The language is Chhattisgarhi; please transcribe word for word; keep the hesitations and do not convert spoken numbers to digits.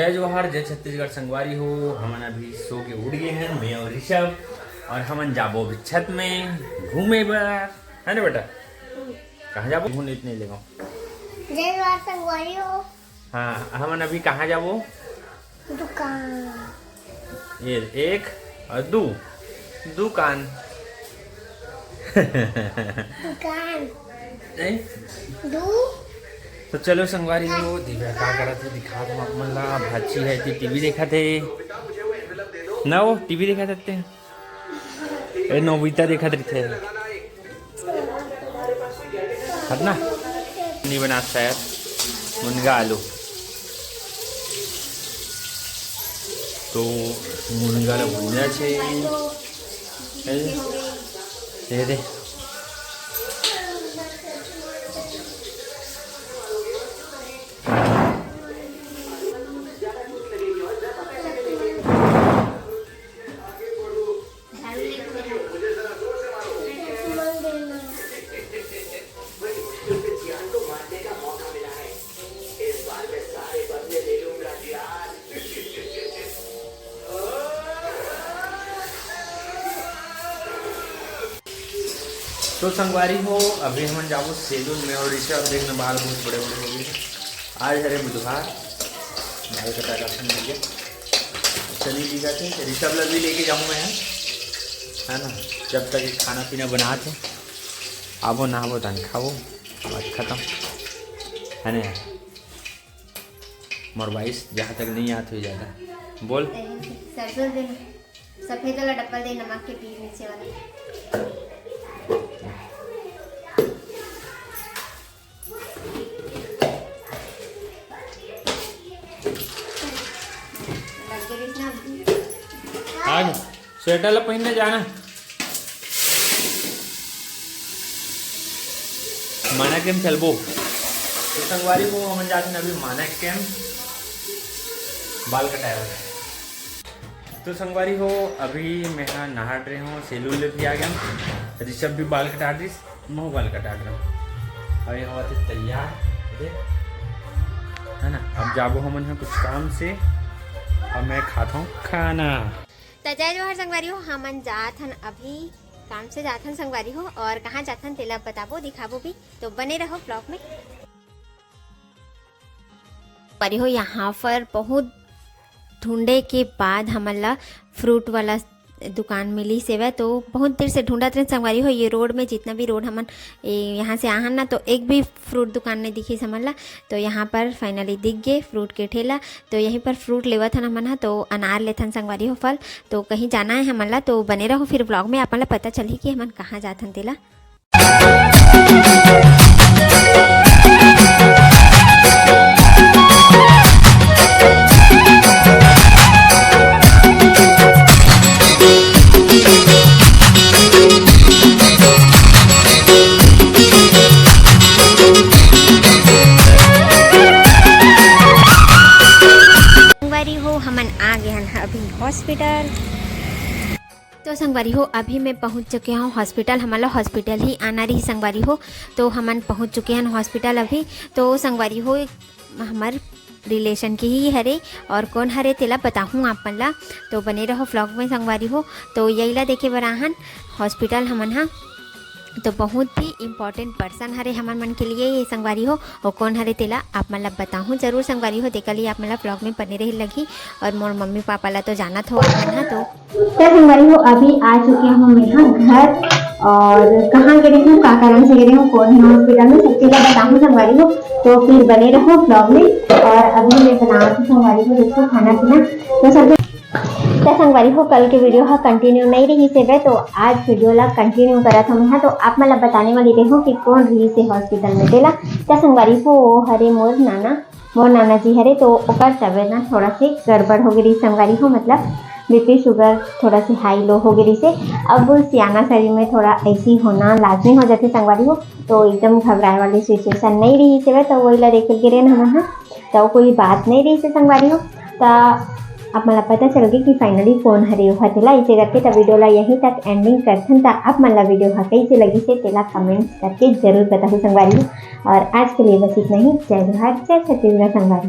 जय जोहार, जय छत्तीसगढ़ संगवारी हो। हमन अभी सो के उठ गए हैं, मैं और ऋषभ, और हमन जाबो अभी छत में घूमे बर, है ना बेटा? कहाँ जाबो? घूम इतने लेगा। जय जोहार संगवारी हो। हाँ, हमन अभी कहाँ जाबो? दुकान। ये एक और दू, दुकान। दुकान। ए? दू। तो चलो संगवारी हो, दिव्या का करत हे दिखा दो आप मन ला। भाची है ती टीवी देखत हे ना, वो टीवी देखत रहते हैं। ए, नोबिता देखत रहिथे। हट ना। नहीं बना शायद। मुनगा आलू। तो मुनगा ला भुंजा छे। ए, दे दे। तो संगवारी हो, अभी हमन जाबो सैलून में और इसे अब देखना बाल बहुत बड़े बड़े हो गए हैं। आज हरे बुधवार, बाल कटा का अपन मिल गया। चली जी जाते हैं, ऋषभ ला भी लेके जाऊँ मैं, है ना? जब तक ये खाना पीना बनात हे, आबो नहाबो तन खाबो, बात खत्म, है ना यार? मोर बाईस जहाँ तक नहीं आत हुई ज़्यादा। बोल। सरसों दे, सफेद वाला डब्बा दे, नमक के पीस नीचे वाला। लग गई ना। आ गया। स्वेटर ला पहिनने जाना। मानक कैंप चलबो। तो संगवारी हो, हमन जात हन अभी मानक कैंप बाल कटाए बर। तो संगवारी हो, अभी मैं हा नहात रहे हूँ, सैलून ले भी आ गया हूँ, ऋषभ भी बाल कटा दिस, महू बाल कटा रहे हूँ। अभी हम आते तैयार, देख, है ना? अब जाबो हमन हा कुछ काम से, अब मैं खात हूँ खाना। त जय जोहार संगवारी हो, हमन जात हन अभी काम से जात हन संगवारी हो, और कहाँ जात हन तेला बताबो दिखाबो भी, तो बने रहो ब्लॉग में। संगवारी हो, यहाँ पर बहुत ढूंढे के बाद हमन ला फ्रूट वाला दुकान मिली सेवय, तो बहुत देर से ढूंढत रहे संगवारी हो। ये रोड में जितना भी रोड हमन ए, यहाँ से आहन ना, तो एक भी फ्रूट दुकान नहीं दिखी समझ ला। तो यहाँ पर फाइनली दिख गए फ्रूट के ठेला, तो यहीं पर फ्रूट लेवत हन हमन हा। तो अनार लेथन संगवारी हो फल। तो कहीं जाना है हमन ला, तो बने रहो फिर ब्लॉग में, आप मन ला पता चलही कि हमन कहाँ जाथन तेला। संगवारी हो, हमन आ गए हन अभी हॉस्पिटल। तो संगवारी हो, अभी मैं पहुंच चुके हूँ हॉस्पिटल। हमन ला हॉस्पिटल ही आना रही संगवारी हो, तो हमन पहुंच चुके हन हॉस्पिटल अभी। तो संगवारी हो, हमर रिलेशन के ही हरे, और कौन हरे तेला बताहूँ आप मन ला, तो बने रहो ब्लॉग में संगवारी हो। तो यही ला देखे बर आहन हॉस्पिटल हमन हा। तो बहुत ही इम्पोर्टेंट पर्सन हरे हमन मन के लिए ये संगवारी हो, और कौन हरे तेला आप मन ला बताहूँ जरूर संगवारी हो। तेकर लिए आप मन ला ब्लॉग में बने रहे लगही, और मोर मम्मी पापा ला तो जानत हो आप मन हा। तो तो संगवारी हो, अभी आ चुके हूँ मैं यहाँ घर, और कहाँ गिरे हूँ, का कारण से गिरे हूँ, कौन है हॉस्पिटल में, सब चीज़ बताऊँ संगवारी हो। तो फिर बने रहो ब्लॉग में। और अभी मैं बनाती हूँ संगवारी हो, देखो खाना पीना। तो सब तो संगवारी हो, कल के वीडियो हा कंटिन्यू नहीं रही सेवे, तो आज वीडियो ला कंटिन्यू करत हूँ मैं। तो आप मन ला बताने वाली रही हूँ कि कौन रही से हॉस्पिटल में तेला। तो संगवारी हो, हरे मोर नाना मोर नाना जी हरे, तो ओकर तबीयत ना थोड़ा से गड़बड़ हो गई रही संगवारी हो, मतलब बीपी शुगर थोड़ा से हाई लो हो गई रही से। अब सियाना शरीर में थोड़ा ऐसी होना लाजमी हो जाते संगवारी हो, तो एकदम घबराए वाली सिचुएशन नहीं रही से, तो वही ला देखे के रहे ना, हाँ, तो कोई बात नहीं रही से संगवारी हो। तो आप मला पता चल गई कि फाइनली कौन हरे हो हतेला, इसे करके तो वीडियो ला यहीं तक एंडिंग करथन। तो आप मन ला वीडियो हा कैसे लगी से तेला कमेंट्स करके जरूर बताओ संगवारी हो। और आज के लिए बस इतना ही। जय जोहार, जय छत्तीसगढ़ संगवारी।